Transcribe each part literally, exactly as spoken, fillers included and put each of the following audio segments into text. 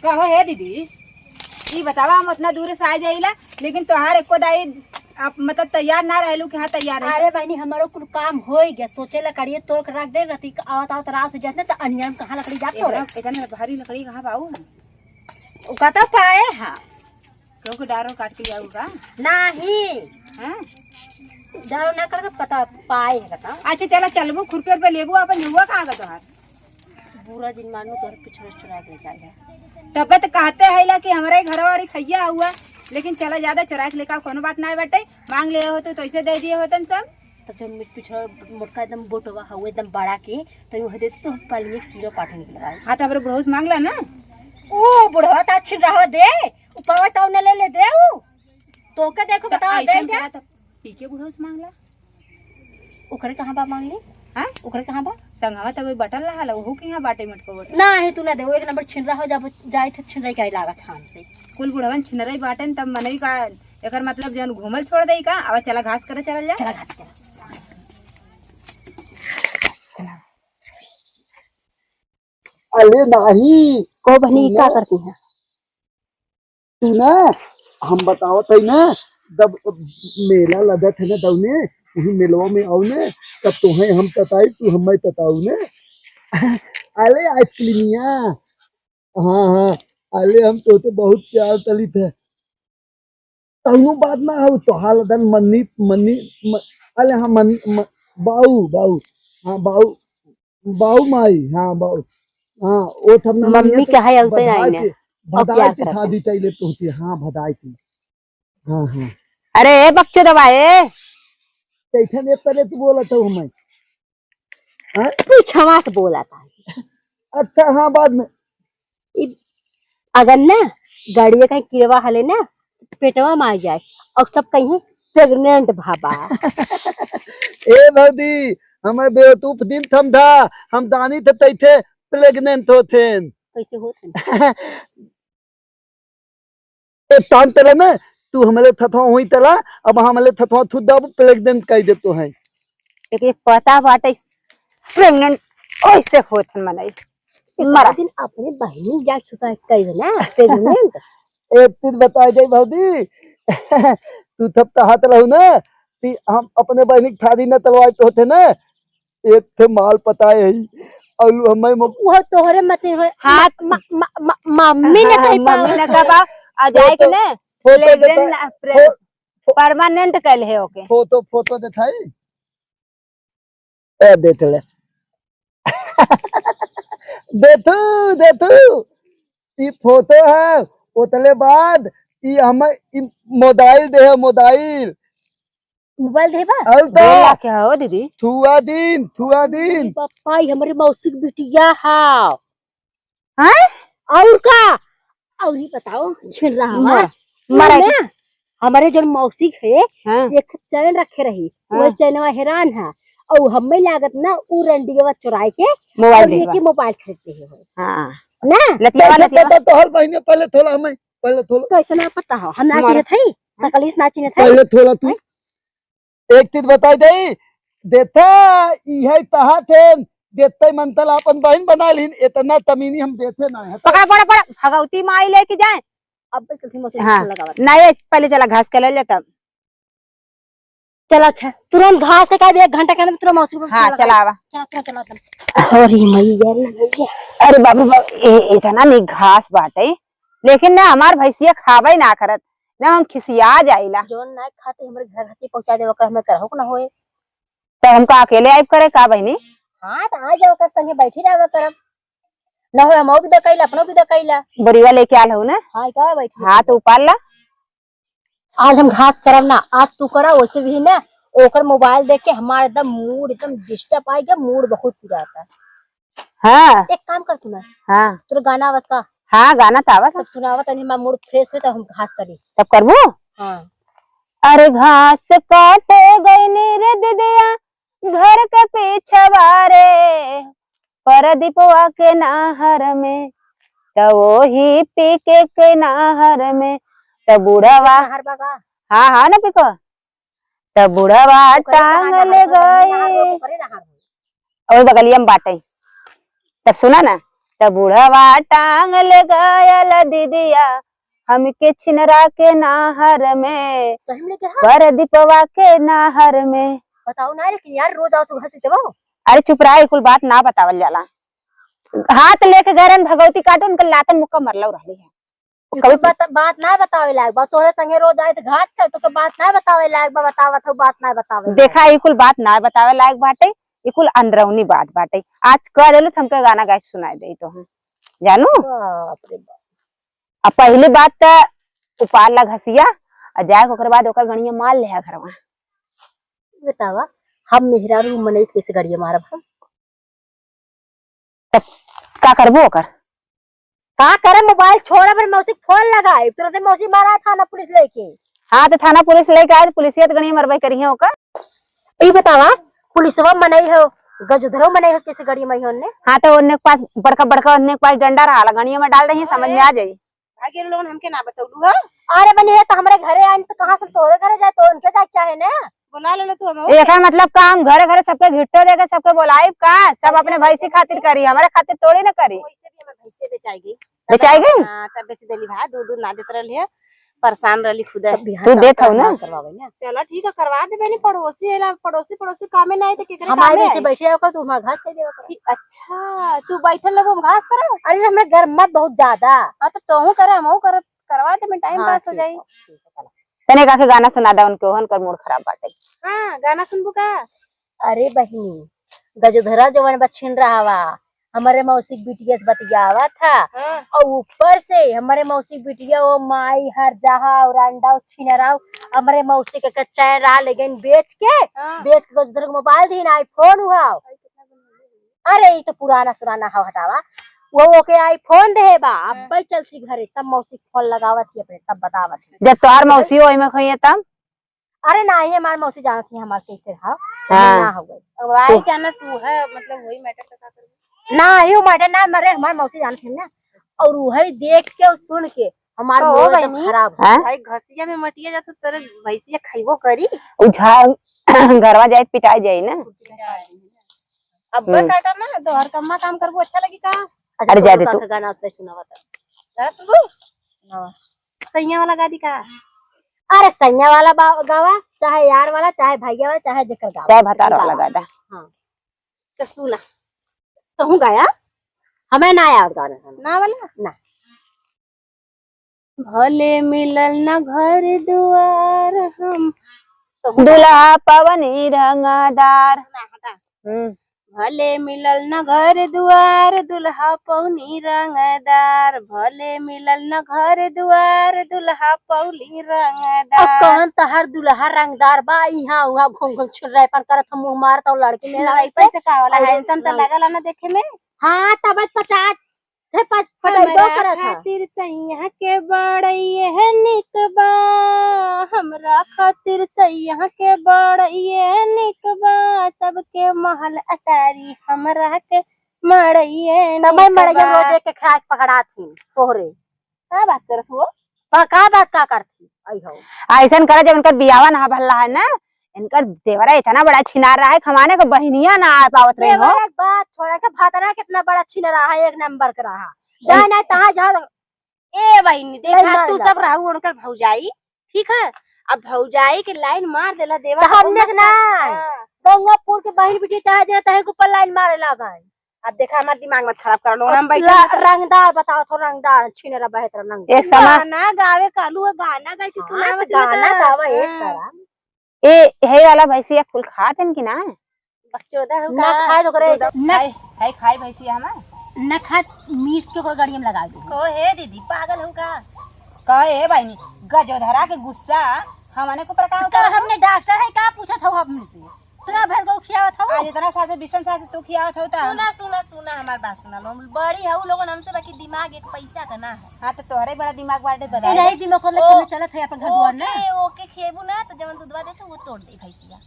कहो हे दीदी, ई बतावा, हम उतना दूर से आ जाइला, लेकिन तोहार एको दाई आप मतलब तैयार ना रहलू कि हाँ तैयार है। अरे बहनी, हमारो कुल काम हो ही गया, सोचे लकड़िए तोड़ के रख दे रहती, आवत आवत रात हो जात ना, तो अनियन कहाँ लकड़ी जात तोड़े? इतना, इतना भारी लकड़ी कहाँ पाऊ? उ कहता पाए हा। केहू के डारो काट के जाऊ का? नाही। हाँ? डारो ना करके पता पाए है, बताओ। अच्छा, चला, चलबू, खुरपी उरपी लेबू, अपन जुआ कहाँ का तोहार? बुरा जिन मानू, तोहरे पिछवा चुरा के लेके आए हैं। तबे तो कहते है ला कि हमारे घर वाली खैया हुआ, लेकिन चला, ज्यादा चुरा के लेके आओ, कोनो बात ना बाटे, मांग ले होते तो ऐसे दे दिए होतन सब। तब जब मिट पिछवा मोटका एकदम बोटवा हवे, एकदम बड़ा के, तो यूं दे तो हम पलंग सीरो पाठन के लगाए। हाँ, तो हमरे बुढ़ऊ से मांग ला ना। ओ बुढ़वा तो अच्छी रहो दे, ऊपर तो न ले ले दे उ। तो के देखो, तो बताओ, दे ऐसन दे। करा तो पी के बुढ़ऊ से मांग ला। ओकरे कहाँ बा मांग ली? हाँ? ओकरे कहाँ बा? संगवा तब बटल रहा ला, ओहू के यहाँ बाटे मटको बटल। ना है, तू ना दे, वो एक नंबर छिनरा हो जा, जाए थे छिनरा के लागत हमसे। कुल बुढ़वन छिनरा ही बाटेन, तब मनई का एकर मतलब जौन घूमल छोड़ देई का? अब चला घास करे चलल जा। चला घास करे। अरे नाही। को बहनी, ई का सुना। करती है? तू ना, हम बतावत है ना, जब मेला लगत है ना दौने, वही मेलवा में आओ ना, तब तोहे हम तताई, तू हमें तताऊ ना। अरे आइसक्रीमिया, हाँ, हाँ, अरे हम तो, तो बहुत प्यार तलित है। कौनो बात ना हो, तोहार दन मन्नी, मन्नी, म-, अरे हाँ, मन, म-, बाऊ, बाऊ, हाँ, बाऊ, बाऊ माई, हाँ, बाऊ, हाँ, ओ सब ना मम्मी मम्मी के कहे अलते बधाई आई ने। के, और बधाई प्यार के करते। शादी कैले तो होती है, हाँ, बधाई की, हाँ, हाँ। अरे, ए बकचोदवा, ए। कैसे ने पहले तू बोला था हमें? हाँ? पूछवा से बोला था। अच्छा, हाँ, बाद में। ई अगर ना गाड़िया कहीं किरवा हले ना, पेटवा में आ जाए और सब कहीं प्रेग्नेंट भाबा। ए भौजी, हमें बेवकूफ दिन समझा, हम दानी थे तैथे प्रेग्नेंट होथेन। कैसे होथेन? ए तान तला ना, तू हमले थथवा हुई तला, अब हमले थथवा थुद दब प्रेग्नेंट कह देतो है। एक, एक पता बाटे प्रेग्नेंट ओइसे होत हन मनई। एक मरा। दिन अपने बहिनी जाके सुता कह दे ना प्रेग्नेंट। एक चीज बता दे भौजी, तू थप तहात रहू ना, कि हम अपने बहिनी के थारी न तलवाए तो होते ना, एक ठे माल पताए है, और हमें म- वो तोहरे मते होए। हाँ। म-, म-, म-, म-, मम्मी ने हाँ, कही मम्मी पावे। ने कहा, आ जाए के ने, फोटो प्रेग्नेंट बता-, ना, प्रे-, फो-, फो-, परमानेंट कल है ओके। फोटो, फोटो दिखाई। ए, देख ले। देखू, देखू, ई फोटो है, ओतले बाद ई हम, ई मोबाइल दे है, मोबाइल। मोबाइल देबा? और तो बेला के हो दीदी? थुआ दिन, थुआ दिन। पप्पा, ई हमरे मौसी के बिटिया हा। हैं? और का? और ही बताओ, छिन रहा मर-, हमार। मरा सुन के ना, हमारे जो मौसी है, हाँ। एक चैन रखे रही, हाँ। वो चैनवा हेरान है, और हमें लागत ना, उ रंडियवा चुराए के मोबाइल और देखबा। लेके मोबाइल खरीदते हैं। हाँ। ना? लतियावा, कैसे लतियावा। पता तो हर महीने पहले थोड़ा हमें, पहले थोड़ा। कैसे ना पता हो? हम ना हमारा चिन्हत हई, सकलिस ना चिन्हत हई। पहले थोड़ा तू हैं? एक चीज बताई दई, देथा, इहे तहा थे, देते मंतल आपन बहिन बना लिहिन, इतना तमीनी हम देथे ना है। पकड़, पकड़, पकड़, भगवती माई लेके जाए। अब कथी मौसम हाँ। अच्छा लगावत। नहीं, पहले चला घास के ले ले तब। चला अच्छा, तुरंत घास से का एक घंटा के अंदर तुरंत मौसम हाँ, चला आवा। चला, चला, चला, चला। अरे मैया रे मैया। अरे बाप रे बाप, ए, इतना नहीं घास बाटे। लेकिन ना हमार भैंसिया खाबे ना करत, ना हम खिसिया जाइला। जौन ना खाते हमरे घर से पहुंचा दे, ओकर हमें करहु के ना होए। तो हमका अकेले आइब करे का बहिनी? हाँ, तो आ जाओ, ओकर संगे बैठी रहो करब। ना होए हम भी दकाइला, अपनो भी दकाइला। बोरिया लेके आल हो ना? हाँ, का बैठी हाँ, रहो। तो उपार ला। आज हम घास करब ना, आज तू करा, वैसे भी ना ओकर मोबाइल देख के हमार एकदम मूड एकदम डिस्टर्ब आइगा, मूड बहुत पिराता। हाँ। एक काम कर तू ना। हाँ। तोर गाना आवत का? हाँ, गाना तो आवत है। तब सुनावा तनी, हमार मूड फ्रेश होई, तब हम घास करी। तब करबू? हाँ। अरे घास काटे गईनी रे दीदिया, घर के पिछवा रे, परदीपवा के नहर में, त ओही पीके के नहर में, त बुढ़वा नहर बा का? हाँ, हाँ ना पीको। त बुढ़वा ओकरे टांग नहर ले बा, ओकरे नहर गई। बा, ओकरे नहर बा। और बगलिया में बाटे। तब सुना ना, त बुढ़वा टांग ले गयल दीदिया, हमके छिनरा के नाहर में, सही में लेके, हाँ। परदीपवा के नाहर में। बताओ ना, लेकिन यार, रोज आओ तो घर से देवो। अरे चुप रहा, ई कुल बात ना बतावल जाला। हाथ लेके गए रहन भगवती काटो, उनके लातन मुक्का मरलौ रहली है। ई कभी कुल बात, बात ना बतावे लायक बा। तोहरे संगे रोज आए तो घाट से, तो, तो बात ना बतावे लायक बा, बतावत हो, बात ना बतावे लायक। देखा, ई कुल बात ना बतावे लायक बाटे, ई कुल अंदरौनी बात बाटे। आज कह देलू तो हमके गाना गा के सुनाई देई तो हम। जानू? बाप रे बाप। अब पहली बात त उपार ला घसिया, आ जाए के ओकर बाद ओकर गणिया मार लेहा घरवा। बतावा, हम मेहरारू मनई कैसे गड़िया मारब हम? त का करबो ओकर? का करे, मोबाइल छोड़ब, मौसी के फोन लगाई, तुरंते मौसी मारा थाना पुलिस लेके। हाँ, त थाना पुलिस लेके आए, त पुलिसिया त गणिया मरबे करिहे ओकर। ई बतावा, पुलिसवा मनई हो, गजधरो मनई हो, कैसे गड़िया मारी हो ओन्ने? हाँ, त ओन्ने के पास बड़का बड़का, ओन्ने के पास डंडा रहा, गणिया में डाल दही, समझ में आ जाई। भागे लोगन हमके ना बतौलू है। अरे बनी है तो हमरे घरे आइन तो कहाँ से तोरे घरे जाए, तो उनके जाए के चाहे ना। बुला ले लो तू हम। एकर मतलब का हम घरे घरे सबके घिट्टो देके सबके बोलाइब का? सब अपने भैंसी खातिर करी, हमरे खातिर थोड़ी ना करी। वैसे भी हमर भैंसे बेचाई गई। बेचाई गई? हाँ, तब बेच देली भाई, दूध दूध ना देत रहली है, परेशान रहली खुदे। तब बिहान तू का देत हऊ ना? काम करवावे ना। चला ठीक है, करवा दे बनी, पड़ोसी है ना, पड़ोसी पड़ोसी कामे ना आई तो केकरे हमारे कामे जैसे आई? बैठे रहो कर, तू हमारा घास दे देवा कर। कि अच्छा, तू बैठल रहो, हम घास करो। अरे हमें गर्मत बहुत ज्यादा। हाँ तो तोहू करे, हमहू करे, करवा दे, में टाइम हाँ, पास हो ठीक जाई। है, ठीक है, चला। तने का के गाना सुना दे उनके, ओहन कर मूड खराब बाटे। हाँ, गाना सुनबू का? अरे बहिनी, गजोधरा जवन बा छिनरहवा, हमरे मौसी के बिटिया से बतियावा था। हाँ। और ऊपर से हमरे मौसी के बिटिया वो माई हर जहा और अंडा और छिनराव, हमरे मौसी के कच्चा रहा ले गइन बेच के, हाँ। बेच के गजोधरा के मोबाइल दीन, iPhone हुआ। अरे, ई तो पुराना सुराना हव, हटावा। वो ओके iPhone देहे बा, हाँ। अब्बे चलती घरे, तब मौसी के फोन लगावत ही अपने, तब बतावत ही। जब तोहार मौसी ओही में खोइए तब? अरे नाही, हमार मौसी जानत ही हमार कैसे हव, हाँ। ना हो गई। अब आई तो जानस वो है, मतलब वही matter तो का करबे? नाही, वो matter ना, मरे हमार मौसी जानत ही ना। और वही देख के और सुन के हमार तो mood एकदम बहिनी, खराब हो। हाँ? भाई घसिया में मटिया जात तोरे भैंसिया खइबो करी। उ झा-, घरवा जाए पिटाई जाई ना। अब हम्म। काटा ना, दोहर कम्मा काम करबो, अच्छा लगी का? अरे, जा दे तू। गाना उतना सुनावा था। गाना सुनबू? हाँ। सैया वाला गा दी का? अरे, सैया वाला बा-, गावा, चाहे यार वाला, चाहे भैया वाला, चाहे जेकर गावा। चाहे भतार वाला गा दा। हाँ। तो सुना। तहूँ गाया? हमें ना याद गाना। ना वाला? ना। भले मिलल न घर दुआर हम। दुल्हा पवनी रंगदार। ना, हटा। हम्म। भले मिलल न घर दुआर, दुल्हा पवनी रंगदार। भले मिलल न घर दुआर, दुल्हा पवनी रंगदार। अब कौन तहार दुल्हा रंगदार बा? इहाँ उहाँ घूम घूम छुर्रापन करत हम, मुँह मारत हौ लड़की में। लड़ाई से का होला? और handsome तो ना। लगला ना देखे में। हाँ, तब पचास से पच-, पटैबो हमरा करत ह। खातिर सैया के बड़इए निक बा, हमरा खातिर सैया के बड़इए निक बा, सबके महल अटारी हमरा के मड़इए तब निक मड़इए बा। रोजे के खाए के पकड़ात ही तोहरे। का बात करत हो? का, का बात का करती? आई हो। अइसन करे जब उनकर बियावा ना भल्ला है ना, इनकर देवरा इतना बड़ा छिनार रहा है, खमाने को बहिनिया ना आ पावत रहे हो। देवरा के बात छोड़ा के भतरा कितना बड़ा छिनार रहा है, एक नंबर का रहा। जाए ना तहाँ जाओ। ए बहिनी, नहीं देखा, मार तू सब रहू उनकर भौजाई, ठीक है? अब भौजाई के line मार देला देवर तो हमने के ना। हाँ। गंगापुर के बहिन बिटिया चाहे जे तहे के ऊपर line मारे लागा है। अब देखा, हमार दिमाग मत खराब कर लो, हम बैठे ला-, हैं तो रंगदार बताओ तो रंगदार, छिनरा बहत रहा रंगदार। एक समा- गाना गावे कालू है, गाना गाए के हाँ, सुनावत तो गाना गावा एक हाँ। तरह। ए, हे वाला भैंसिया कुल खात हन कि ना? बकचोदा हो ना का? खाए तो करे। दूध न खाए, है खाए भैंसिया हमार? न खाए, मीस के ओकर गड़िया में लगा दे। कहो, "हे दीदी, पागल हो का?" कहो, "हे बहिनी, गजोधरा के गुस्सा हमने को प्रकार तो उतारा हो?" हमने डॉक्टर है, का पूछत हो हमने से? तोरा भर गो खियावत हो? आज इतना साल से, बीसन साल से तू खियावत हो, त हम सुना, सुना, सुना, हमार बात सुना लो। बड़ी है उ लोगन हमसे, बाकी दिमाग एक पैसा का ना है। हाँ, तो तोहरे बड़ा दिमाग बाटे, बता ए, दे। नहीं, दिमाग खोल के ओ, चलत है अपन घर दुआर ना। ओके, ओके, खेबू ना, तो जवन दूधवा देते, वो तोड़ दे भैंसिया।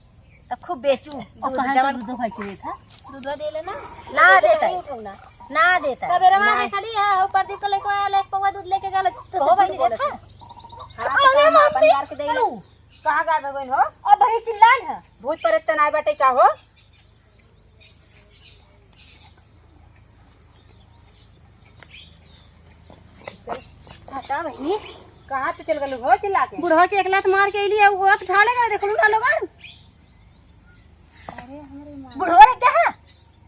तब खूब बेचू, और दूध कहाँ से जवन दूध भैंसी देता? दूधवा दे लेना। ना देता है। नहीं उठाऊ ना। ना देता है। सबेरवा ना। देखली है, ऊपर दीप को लेके आया, एक पौवा दूध लेके गल, तो ओ से झूठ बहिनी बोलत देखा। है। हाँ, अरे तो हम अपन मम्मी। मार के देले। कहाँ गायब है बहन हो? अब बहिन चिल्लान है। भूत प्रेत तो नाय बाटे का हो? बहिनी, कहाँ तू चल गलू हो चिल्ला के? बुढ़वा के एक लात मार के अइली, उ हाथ उठा ले गए, देखलू ना लोगन? अरे हमरे माँ। बुढ़वा लग गया है?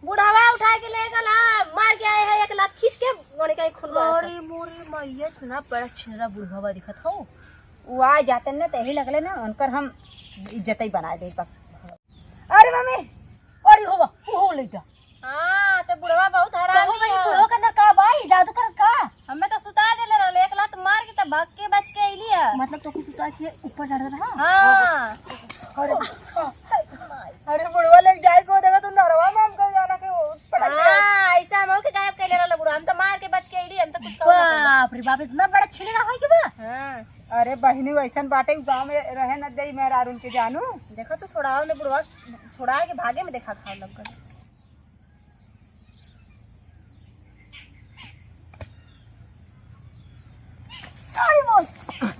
बुढ़वा उठा के ले गला, मार के आए हैं एक लात खींच के, गोने का एक खून बहा था। अरे मोरे माँ, ये इतना बड़ा छिनरा बुढ़वा दिखत हो। उ आ जाते ना, तो यही लगले ना, उनकर हम इज्जत ही बना दे। अरे मम्मी, अरे हो बा, हो ले जा। हाँ, तो बुढ़वा बहुत हरामी कहो भाई, है। बुढ़वा के अंदर का बा, ई जादू करत का? हमें तो सुता देले रहले, एक लात मार के तब भाग के बच के अइली है। मतलब तो कुछ सुता के ऊपर चढ़ रहा? हाँ। अरे, अरे बुढ़वा लेके जाए को देखा तो नरवा में हमको जाना के वो पटक के। हाँ, ऐसा हम के गायब कैले रहले बुढ़वा, हम तो मार के बच के अइली, हम तो कुछ कहूँ ना कहूँ। बाप रे बाप, इतना बड़ा छिनरा है कि बा? हाँ। अरे बहिनी, वैसन बाटे, उ गाँव में रहे न देई मेहरारून के जानू। देखा तू छोड़ावे में बुढ़वा, छोड़ा के भागे में देखा खाओ लग गए। अरे बोल।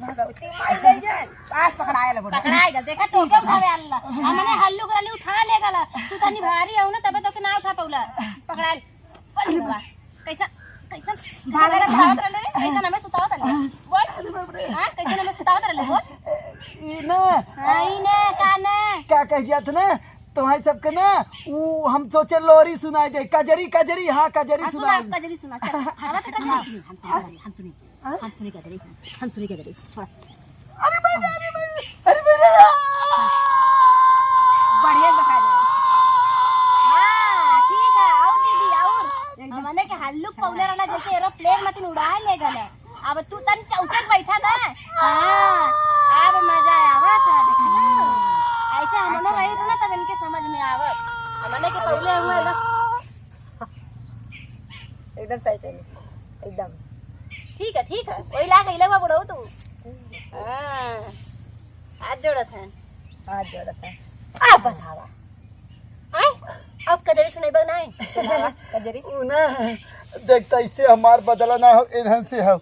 भगवती माई ले जाए। आज पकड़ाए ले बुढ़वा। पकड़ाए गल, देखा तो क्या उठावे अल्लाह। हमने हल्लू करली उठा ले गला। तू तनी भारी हो ना, तबे तो के ना उठा पौला। पकड़ाए ले। अरे वाह। कैसा, कैसा, भागल भागत रहले रे? कैसा हमें सुतावत रहले? बोल। अरे बाप रे। हाँ, कैसा हमें सुतावत रहले? बोल। ई ना। हाँ, ई ना, का ना? का कह गया था ना? तुम्हारे सबके ना, वो हम सोचे लोरी सुनाई दे। कजरी, कजरी, हाँ, कजरी हाँ, सुना, सुनाई। कजरी सुना, चल। आवा तो कजरी सुनी, हम सुनी कजरी, हम सुनी। हाँ? हम सुनी कजरी, हम सुनी कजरी, छोड़ा। अरे भाई, अरे भाई, अरे भाई, अरे! बढ़िया बता दे। हाँ, ठीक है, और दीदी, और? एकदम। हमने के हल्लुक पौले रहना, जैसे एरोप्लेन मतिन उड़ाए ले गले। अब तू तनी चौचक बैठा ना। हाँ, अब मजा आवा था, देख लो। ऐसे हम लोग रही थे ना, तब इनके समझ में आवत। हमने के पहले हुए ना। एकदम सही कही, एकदम। ठीक है, ठीक है, वही ला गई लगवा बुढ़ऊ तू। हाँ, हाथ जोड़त है। हाथ जोड़त है। अब बतावा। आय, अब कजरी सुनाई बा ना? सुनावा, कजरी। उ ना, देख, त इसे हमार बदला ना हो, इन्हन से हो,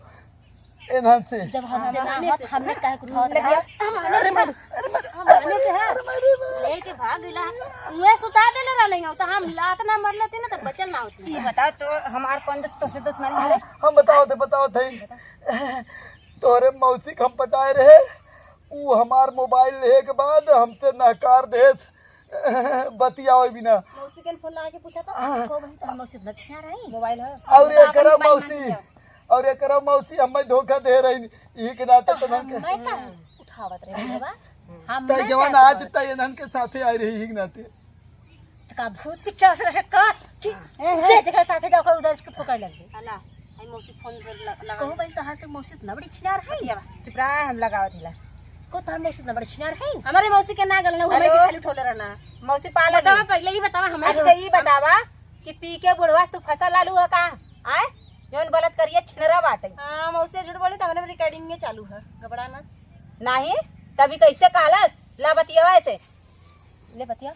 इन्हन से। जब हमसे ना हमने होत, से। हमने काहे को उठावत रहा? अरे मत, अरे मत, हमने से है। अरे मत, अरे मत। लेके भाग गइला। उहे सुता देले रहले हो, तो हम लात ना मर लेते ना, तो बचल ना होती। ये बताओ तो, हमार कौन दो-, तोसे दुश्मनी है? हम बताओ थे, बताओ थे। तोरे मौसी के हम पटाए रहे, उ हमार मोबाइल लेहे के बाद हमसे नहकार देस। बतियावे बिना। मौसी के फोन लगा के पूछा था, हाँ। को बहिन, तोहर मौसी इतना छिनार है? मोबाइल है? और बतावा एकरा बहिन, मौसी, मान गया। और एकरा मौसी हमें धोखा दे रही, यही के नाते तो तो ना हम के। मैं का उठावत रहे बाबा। हम त मैं जवान का आज उठावत? त इन्हन के साथे आई रही, यही के नाते। तो का भूत पिक्चर से रहे का? कि ए, हे। जे जगह साथे जाओ कर उधर इसको ठोकर लग गई। अला, आई मौसी फोन कर ल-, लगा। कहूँ बहिन, तो आज तक मौसी इतना बड़ी छिनार है? बतियावा, चुप रहा, हम लगावत हिला। को तोहर मौसी इतना बड़ी छिनार है? हमारे मौसी के ना गलना, हमें हेलो। के खाली ठोले रहना। मौसी पाला बतावा, नहीं। पहले ही बतावा हमें। अच्छा, ये बतावा कि पी के बुढ़वा तू फंसा लालू है का? आय? जौन गलत करिए छिनरा बाटे। हाँ, मौसी झूठ बोली, तो हमने रिकॉर्डिंग में चालू है, घबरा मत। नहीं, तभी कैसे कहलस? ला बतियावा ऐसे। ले बतिया।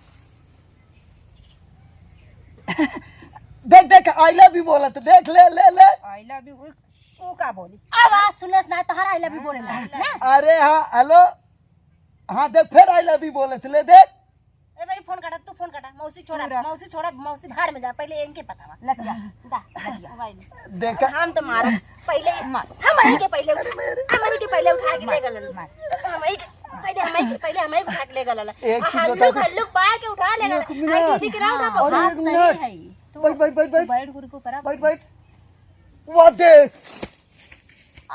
देख, देख, I love you बोलत, देख, ले, ले, ले। I love you, उ, उ का बोली? आवाज सुनस ना, तोहरा I love you बोले ना, ना? अरे हाँ, हेलो। हाँ, देख, फिर I love you बोलत, ले, देख। ए भाई, फोन काटा, तू फोन काटा, मौसी छोड़ा, पूरा। मौसी छोड़ा, मौसी भाड़ में जा, पहले इनके पता बा। लग जा। दा, लग जा। मोबाइल। देखा। हम तो मारब, पहले मार। हम ही के पहले उठा, हम ही के पहले उठा के ले गलन। मार। हम ही के, पहले हम ही के, पहले हम ही उठा के ले गलन। एक आ, चीज हल्लू, बता दे। हल्लू पा के उठा ले एक गलन। मिनट। आई दीदी के नाम ना अरे, पकड़ा। एक सही मिनट। है। तू बैठ, बैठ, बैठ, बैठ। बैठ, गुरु को करा। बैठ, बैठ। वाह, देख। आ,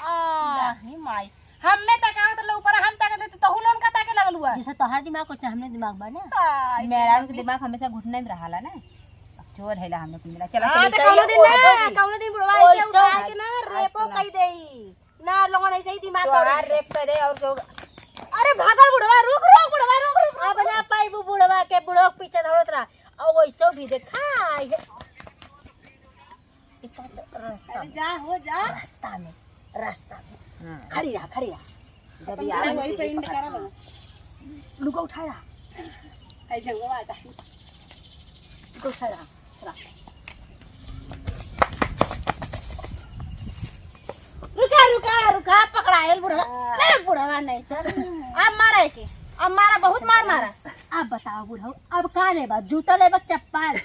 आ। नहीं माई। हमें तकावत लो ऊपर, हम ताकत ले, तू तहु लोन का ताके लगल हुआ। जैसे तोहार दिमाग, वैसे हमने दिमाग बा ना। आ, मेहरारू के दिमाग हमेशा घुटने में रहाला ना। अब चोर है ला हमने कुल मिला। चला, हाँ, चली, तो चली, कौनो दिन ओए ना, भौजी। कौनो दिन बुढ़वा ऐसे ओए उठा सुना। के ना, आज रेपो सुना। कई देई। ना, लोगन ऐसे ही दिमाग तोहार दौड़े। रेप करे और जो अरे भागल बुढ़वा, रुक, रुक, बुढ़वा, रुक, रुक, अब रुक। ना पाइबू बुढ़वा के, बुढ़वा के पीछे दौड़त रहा। और वैसे भी देखा, ये एक बात रास्ता अरे में, जा हो जा। रास्ता में, रास्ता में। हाँ। खड़ी रहा, खड़ी रहा। जब ये अरे आवे वही तो पेंट करा बना। लुगा उठाया। आई जंगवा आता। लुगा उठाया। रुका, रुका, रुका, पकड़ायल बुढ़वा। अरे बुढ़वा नहीं तो। अब मारा है के? अब मारा, बहुत मार मारा। अब बताओ बुढ़ऊ, अब का लेबा? जूता लेबा, चप्पल?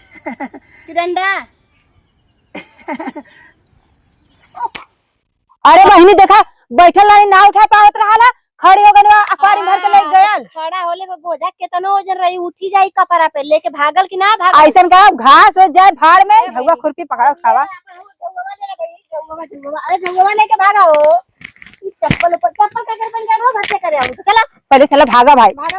कि डंडा? अरे बहिनी, देखा, बैठल रही, ना उठा पावत रहा, खड़ी हो गइल बा, अखबारी भर के ले गयल। खड़ा होले पे बोझा केतनो वजन रही, उठी जाई कपड़ा पे, लेके भागल कि ना भागल? ऐसन का घास हो जाए भाड़ में, ए भाई। झउआ खुरपी पकड़ल खावा। झउआ ले ले भाई, झउआ, झउआ। अरे झउआ लेके भागा हो। ई चप्पल ऊपर, चप्पल का कर बन गया, रोज हत्या करे आओ। चला। पहले चला भागा भाई। भागा।